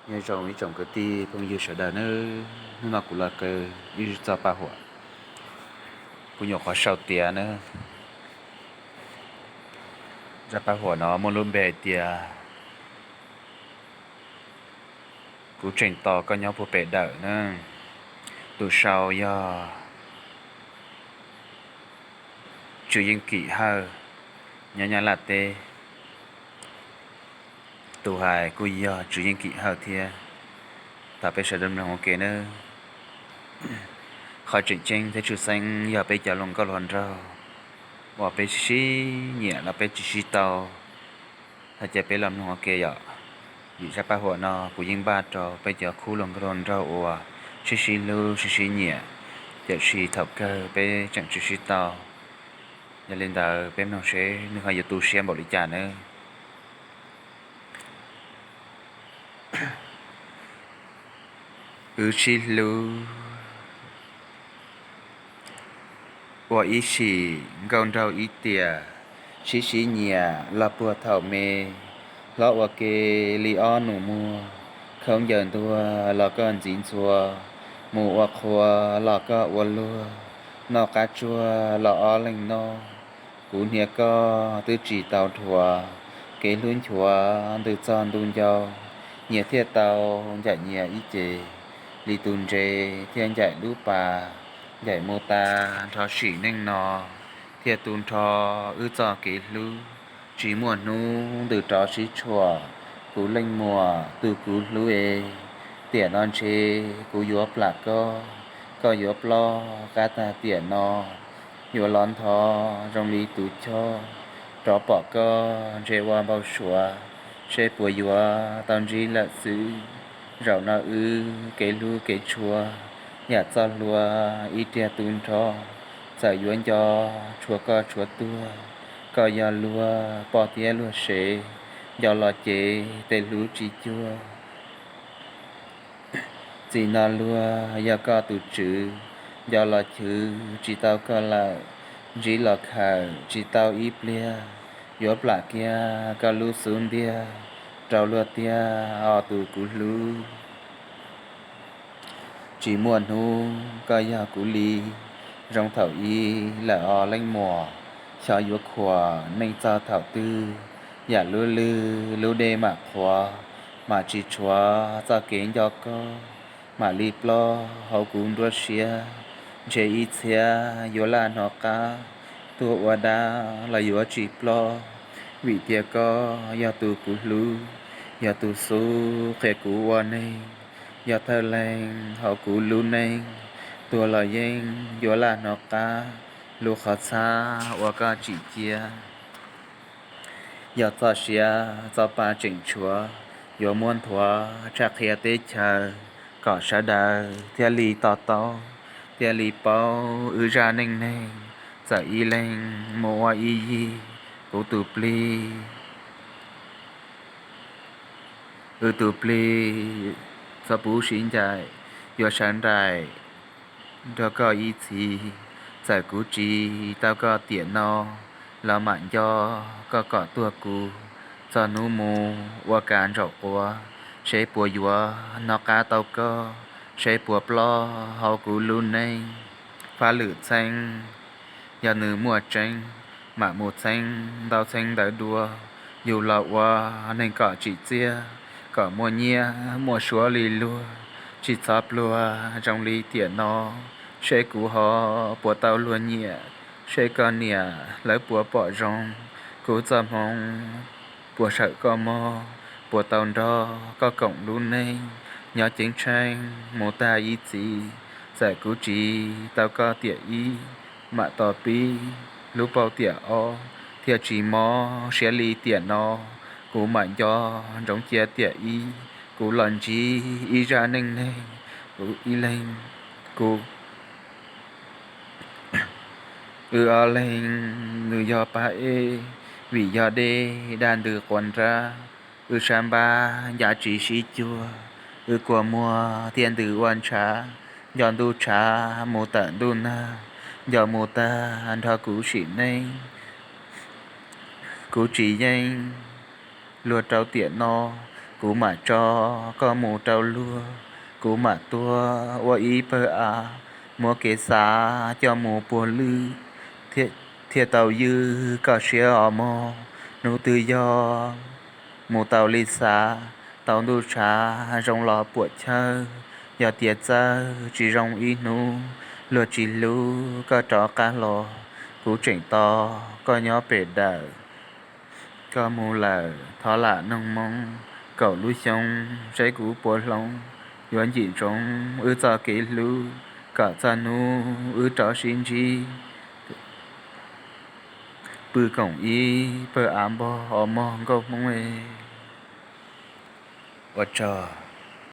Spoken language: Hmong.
Nyob zoo ib tsoom kwv tij phooj ywg sawv daws nawb, hnub no kuv los qw ib zaj paj huam kuv nyuam qhuav sau tiav nawb. Zaj paj huam no muaj lub npe hais tias Kuv tseem tos koj nyob puag pem dawm na. Tus sau yog Tswv Yeej Kim Hawj, nyob Nyab Laj teb. Tus hais kuj yog Tswv Yeej Kim Hawj thiab. Thov peb sawv daws mloog ua ke nawb. Qhov tseem ceeb thiab tshwj xeeb yog peb cov hluas nkauj hluas nraug uas peb sib sib nyiam los peb tsis sib tau. Thov caw peb los mloog ua ke yom. Vim zaj paj huam no kuv yeej npaj rau peb cov khub hluas nkauj hluas nraug uas sib sib hlub sib sib nyiam, tiam sis thaum kawg peb tseem tsis sib tau. Yog li ntawd peb mloog seb nws ho yuav tu siab npaum li cas nawb. Wb sib hlub ua ib sim nkauj nraug ib tiam, sib sib nyiam los puag thaum me, hlob ua ke li ob nus muag, khaub ncaws ntuag los koj ntxiv ntxhua, mus ua qhua los koj ua luag, noj qab tsuag los ob leeg noj. Kuv hniav koj twb tsis tau dhuav, kev hlub nchuav ntws txog ntu ncau, nyias thiaj tau ncaim nyias ib ce, li tus ntses thiaj ncaim lub pas, ncaim mus tas nrho sim neej no, thiaj tu nrho wb txoj kev hlub, tsis muaj hnub ntws rov sib tshuam. Kuv leej muam tus kuv hlub es, tiam no ntshe kuv yuav plam koj, koj yuav ploj qab tag tiam no, yuav los ntho zoo li tus choj, rov pom koj ntshe ua npau suav, seb puas yuav tau ntsib lawm xwb. Zaum no wb kev hlub kev tshua, yam txoj hlua ib riag tu nrho, txawm yuav nco tshuav koj tshuav tuag, koj yog luag poj thiab luag sev, nco los cev tej hlub tsis cuag. Txij no luag yog koj tus tswv, nco los chwv tsis tau koj lawm, ntsib los khawm tsis tau ib pliag, yuav plam kiag koj lub xub ntiag rau luag tiag os tus kuv hlub. Tsis muaj hnub koj yog kuv li, zoo thaum ub lawm os leej muam, xyov yuav khuam neej txog thaum twg, yam lub lwg lub dej mam qhuav, mam tsis tshuav txoj kev nco koj, mam li ploj hauv kuv nruab siab, ntshe ib txhiab yuav laj hnov qab, tuag ua dab los yuav tsis ploj, vim tias koj yog tus kuv hlub, yog tus xub qhia kuv ua neeg, yog thawj leeg hauv kuv lub neej, tuag los yeej yuav laj hnov qab, lub qhov txhab uas koj tsim cia. Yog txoj sia txoj pa tseem tshuav, yuav muab nthuav tshaj qhia teb chaws, kom sawv daws thiaj li to taub, thiaj li paub wb zaj neej neeg, txawm ib leeg mus ua ib yig, kuv tus plig, wb tus plig, txhob pub sib ncaim, yuav sawv nraim nrog koj ib txhis, txawm kuv tsis tau koj tiam no, los mam nco koj kom tuag kuv, txog hnub mus ua kav ntsaum quav, seb puas yuav hnov qab tau koj, seb puas ploj hauv kuv lub neej. Fab lwm txheeb, yog nws muaj tseeb, mam mus txheeb ntau txheeb ntawd dua, yug los ua neeg kom tsim txiaj, kom muaj nyiaj muaj suab li luag, tsis txhob pluag zoo li tiam no, seb kuv ho puas tau luag nyiam, seb koj niam lawv puas pom zoo, kuv txoj hmoo puas sawm koj mog, puas tau nrog koj koom lub neej, nyob ceeb tsheej mus tag ib txhis, txawm kuv tsis tau koj tiam ib, mam tos pib lub paub tiam ob, thiaj tsis mob siab li tiam no, kuv mam nco ntsoov cia tiam ib, kuv los ntsib ib zaj neej neeg, kuv ib leeg, kuv wb ob leeg nws yog pab ej, vim yog dej dag ntws quav nrab, wb sab npab ncav tsis sib cuag, wb kua muag thiaj ntws ua ntshav, nco ntuj tshav mus tawm ntuj nag, nco mus tag nrho kuv sim neej. Kuv tsis yeej luag rau tiam no, kuv mam tso koj mus rau luag, kuv mam tuag ua ib pawg av, muab kev xav coj mus puag lwj, thiaj tau ywj koj siab os mog. Hnub twg yog mus tau li xav, tau ntuj tshav zoo los puam chawj, yog tias txawj tsis zoo ib hnub, luag tsis hlub koj rov qab los, kuv tseem tos koj nyob pem dawm. Koj mus lawm thov lam noog moo, kaum lub xyoo saib kuv puas hloov, yuav ncim ntsoov wb txoj kev hlub, kom txog hnub wb rov sib ntsib, pw koom ib pawg av npog os mog nkauj Hmoob e. Ua tsaug.